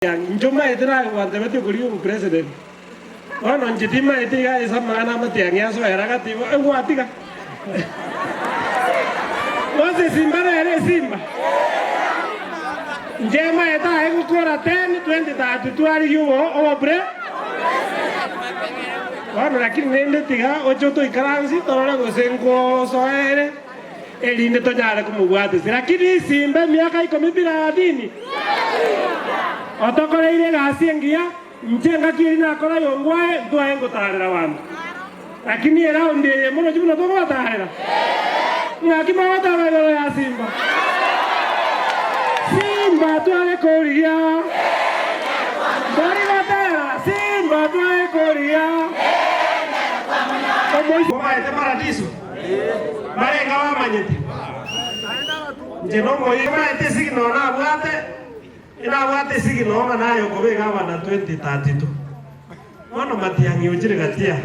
Inche omanyete naye gwantebetie okorigia obopresident, bono inche timanyeti iga ase amang'ana amatiang'i asoera gati igo egwatiga. Gose esimba nere esimba? Inche maete aye gokora 10, 20, 30 twarigia obo obopre bono lakini rende tiga oche otoikaransi torore gose nkosoere erinde tonyare komobwatisia. Lakini esimba emiaka ikomi biladini otokoreire egasi engiya, inche engaki eria nakora ayongwae ntwaye ngotaarera abanto. Lakini eraundi eye moroche buna tokobataarera? Ng'aki mogoteba igoro ya Simba? Simba tware korigia. Mbori gotera, Simba tware korigia. Omoiseke. Omaete paradiso? Mbarenga bamanyete? Inche nomoyio omaete esignal nabwate, inabwate esignal ng'a naye okoba egavana 2032. Bono Matiang'i ochire gati aa.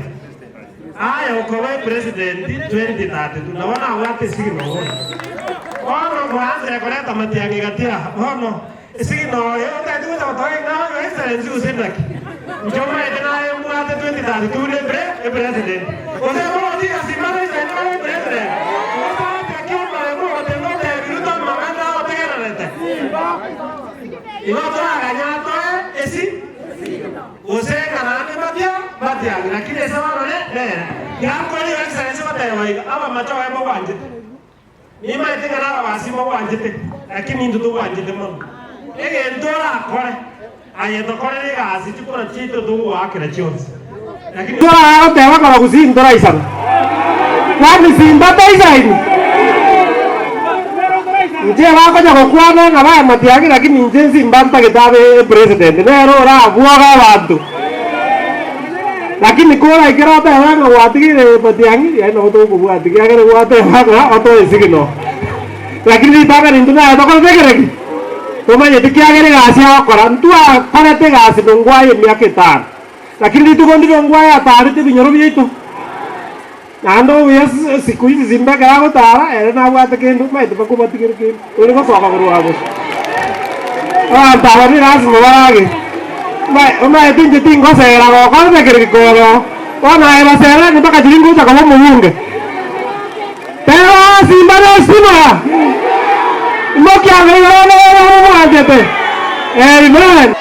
Aye okoba epresident 2032 nabo nabwate esignal bono. Bono mwanchire koreta Matiang'i gati aa bono esignal eye otagete gocha gotoa ng'a Your Excellency gose naki? Inche omanyete naye mbwate 2032 ne epre epresident. Gose mogotiga Simba Raila nare epresident? Gose ogotiga Kiomare mogoteba otebi Ruto amang'ana otegererete? Igo toraganye atoe esi. Gose ng'a naende mbatia mbatiange, lakini ase barore nere. Yankore Your Excellency goteba iga, abamache oye mogwanchete. Nimanyete ng'a nababasi mogwanchete, lakini intwe togwanchete mono. Egento orakore, aye tokorere egasi chikura chiaito togogoakera chionsi. Lakini. Toragoteba korwa gusii ntoraisana. Kwani simba taisaini? Inche bakonya gokwana ng'a baye Matiang'i lakini inche nsimba ntagete abe epresident nere orabwoge abanto. Lakini koraikere otebe ng'a gwatigeire Matiang'i yaani nabo togokobwatia kiagera gwateba ng'a otoe esignal. Lakini ritang'ani intwe naye tokorete kere ki? Tomanyeti kiagera egasi agokora ntwakorete egasi nongwaye emiaka etano. Lakini rituko ndire ongwaye ataarete ebinyoro biaito, naende obuya siku hizi simba ekero agotaara, ere nabwate kende, omanyete bakobatigere kende, ore gosoka korwa abwo. Abanto aba ni lasima barage, omanyete inche tingosera gokorete kere gekoroo, bono aye basererani mpaka chiria ngocha koba omobunge. Teba simba nesima! Imokia amaiga bono oyo omwanchete. Amen.